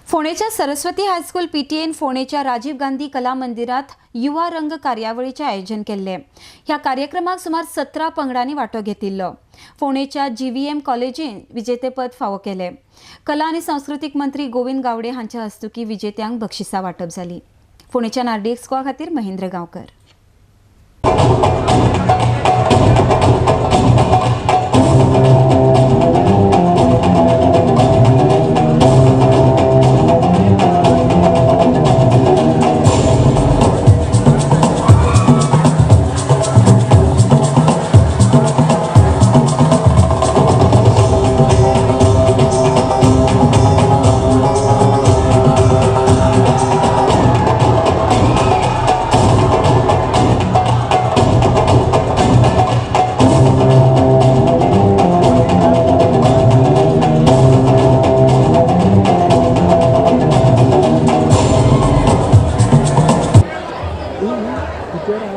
फोंडेच्या Saraswati high school PTN फोंडेच्या Rajiv Gandhi कला मंदिरात युवा रंग कार्यावळीचें आयोजन केल्लें. ह्या कार्यक्रमाक सुमार 17 पंगडांनी वांटो घेतिल्लो. फोंडेच्या जीव्हीएम कॉलेजीन विजेतेपद फावो केलें. कला आनी सांस्कृतीक मंत्री गोविंद गावडे हांच्या हस्तुकीं विजेत्यांक बक्षिसां वांटप जालीं. फोंडेच्या आरडीएक्स गोवा खातीर महेंद्र गांवकर.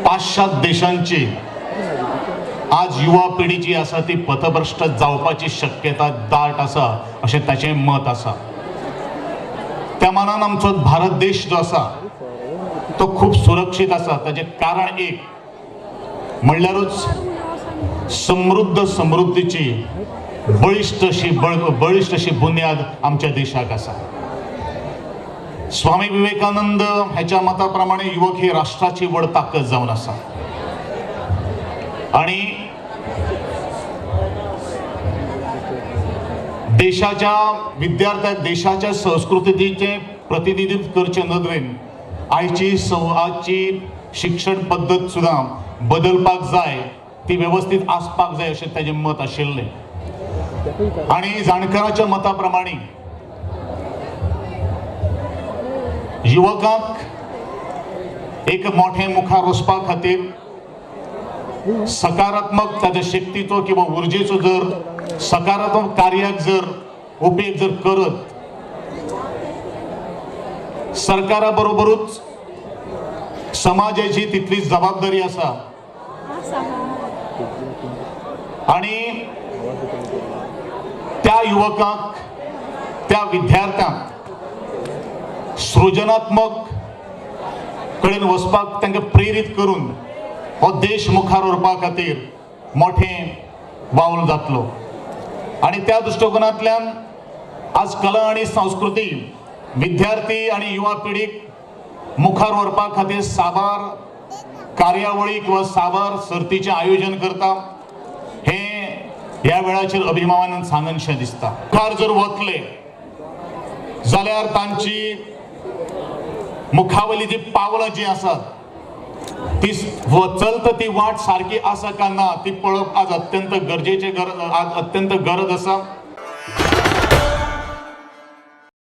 पाश्चात देशांची आज युवा पिढी जी आसा ती पथभ्रष्ट जावपाची शक्यता दाट आसा अशें ताचें मत आसा. त्या मानान आमचो भारत देश जो आसा तो खूब सुरक्षीत आसा. ताचें कारण एक म्हणल्यारूच समृद्ध समृद्धीची बळिश्ट अशी बुन्याद आमच्या देशाक आसा. स्वामी विवेकानंद ह्याच्या मता प्रमाणे युवक ही राष्ट्राची व्हड ताकद जावन आसा आणि देशाच्या विद्यार्थ्यांक देशाच्या संस्कृतीचें प्रतिनिधित्व करचे नदरेन आयची शिक्षण पद्दत सुद्दां बदलपाक जाय, ती वेवस्थीत आसपाक जाय अशें ताजें मत आशिल्लें. आनी जाणकाराच्या मता प्रमाणे युवकांक एक मोठे मुखार वचपा खातीर सकारात्मक ताच्या शक्तीचो किंवा उर्जेचो जर सकारात्मक कार्याक जर उपेग जर करत सरकारा बरोबरूच समाजाची तितली जबाबदारी आसा आणि त्या युवकांक त्या विद्यार्थ्यांक सृजनात्मक कडेन वचपाक तांकां प्रेरीत करून हो देश मुखार व्हरपा खातीर मोठें वावर जातलो. आनी त्या दृश्टिकोनांतल्यान आज कला आनी संस्कृती विद्यार्थी आनी युवा पिढीक मुखार व्हरपा खातीर साबार कार्यावळी किंवा साबार सर्तीचें आयोजन करता हें ह्या वेळाचेर अभिमानान सांगनशें दिसता. मुखार जर वतले जाल्यार तांची मुखावयली जी पावलां जी आसात ती चलता ती वाट सारकी आसा काय ना ती पळोवप आज अत्यंत गरजेचे, आज अत्यंत गरज आसा.